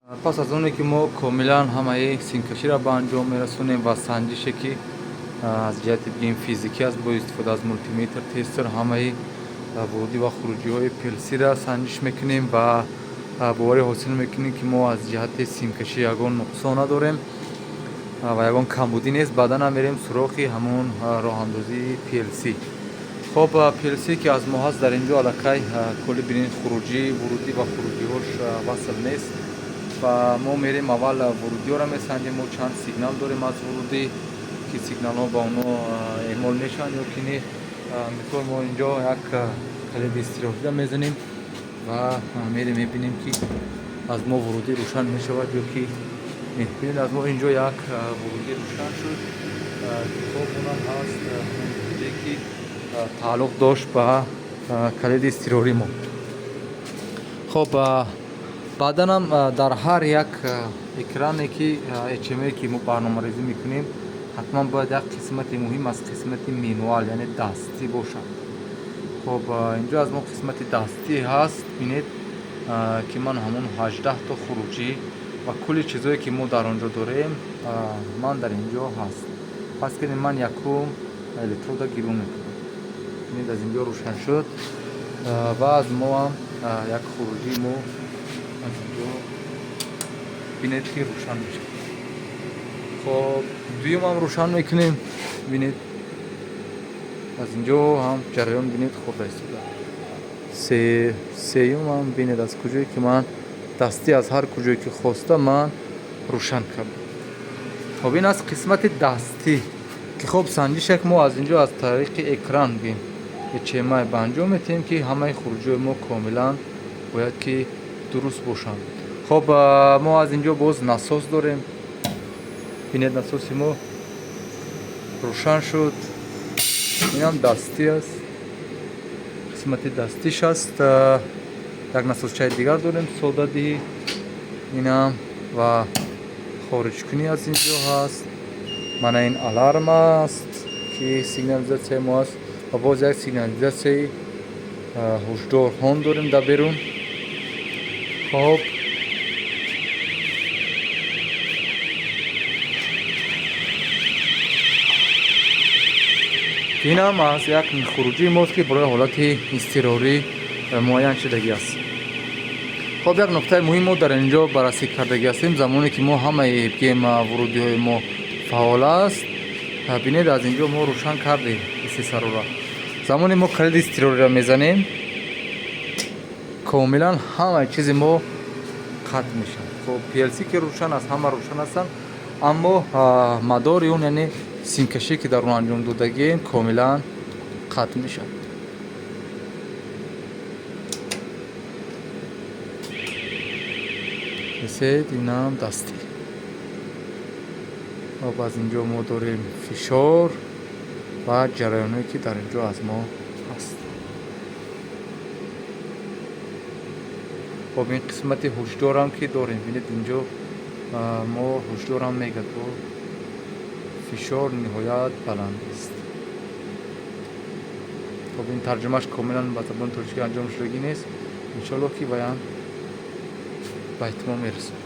Пас аз оне ки мо комилан ҳамаи симкаширо ба анҷом мерасонем ва санҷише, ки аз ҷиҳати бигем физикӣ аст, бо истифода аз мултиметр, тестер ҳамаи вурудӣ ва хуруҷиҳои PLC-ра санҷиш мекунем ва боварӣ ҳосил мекунем, ки мо аз ҷиҳати симкашӣ ягон нуқсон надорем ва ягон камбудӣ нест. Баъдан ҳам мерем суроғи ҳамон роҳандозии PLC. Хоб, PLC, ки аз мо ҳаст, дар ин ҷо аллакай кулли, бинед, хуруҷӣ, вурудӣ ва хуруҷиҳош васл нест ва мо мерем, аввал вурудиҳоро месанҷем. Мо чанд сигнал дорем аз вурудӣ, ки сигналҳо ба онҳо эъмол мешаванд ё ки не. Мисол, мо инҷо як калиди изтирорӣ мезанем ва мерем, мебинем, ки аз мо вурудӣ рӯшан мешавад ё ки не. Бинед, аз мо инҷо як вурудӣ рӯшан шуд, ки хоб, онам ҳаст вурудие, ки тааллуқ дошт ба калиди изтирории мо. Хоб, баъданам дар ҳар як экране, ки HMI, ки мо барномарезӣ мекунем, ҳатман бояд як қисмати муҳим аз қисмати manual, яъне дастӣ бошад. Хоб, инҷо аз мо қисмати дастӣ ҳаст. Бинед, ки ман ҳамон 18 то хуруҷӣ ва кулли чизое, ки мо дар он ҷо дорем, ман дар ин ҷо ҳаст. Фарз кунем, ман якум электрода гирон мекунам. Бинед, аз ин ҷо рӯшан шуд ва аз моам як хуруҷии мо аз ин ҷо, бинед, ки рӯшан мешавад. Хоб, дуюмам рӯшан мекунем. Бинед, аз ин ҷо ҳам ҷараён, бинед, хӯрда истода. Сеюмам, бинед, аз куҷое ки ман дастӣ, аз ҳар куҷое ки хоста, ман рӯшан кардам. Хоб, ин аст қисмати дастӣ, ки хоб, санҷишак мо аз ин ҷо аз тариқи экран бин HMI ба анҷом метиҳем, ки ҳамаи хуруҷиҳои мо комилан бояд ки дуруст бошанд. Хоб, мо аз ин ҷо боз насос дорем. Бинед, насоси мо рӯшан шуд. Инам дастӣ аст, қисмати дастиш аст. Як насосчаи дигар дорем, содадиҳӣ, инам ва хориҷкунӣ аз ин ҷо ҳаст. Мана ин аларм аст, ки сигнализатсияи мо аст, ва боз як сигнализатсияи ҳушдор ҳон дорем дар берун. Хоб, инам аз як хуруҷии мост, ки барои ҳолати изтирорӣ муайян шудагӣ аст. Хоб, як нуктаи муҳим мо дар ин ҷо баррасӣ кардагӣ ҳастем. Замоне ки мо ҳамаи бигем вурудиҳои мо фаъол аст, бинед, аз ин ҷо мо рӯшан кардем истисарура. Замоне мо калиди изтирориро мезанем, комилан ҳамаи чизи мо қатъ мешавад. Хоб, PLC ки рӯшан аст, ҳама рӯшан ҳастанд, аммо мадори он, яъне симкашие, ки дар он анҷом додагием, комилан қатъ мешавад. Ресед, инам дастӣ. Хоб, аз ин ҷо мо дорем фишор ва ҷараёнҳое, ки дар ин ҷо аз мо ҳаст. Хоб, ин қисмати ҳушдорам, ки дорем, бинед, инҷо мо ҳушдорам мегӯяд, бо фишор ниҳоят баланд аст. Хоб, ин тарҷумааш комилан ба забони тоҷикӣ анҷом шудагӣ нест. Иншоаллоҳ, ки ваям ба итмом мерасонем.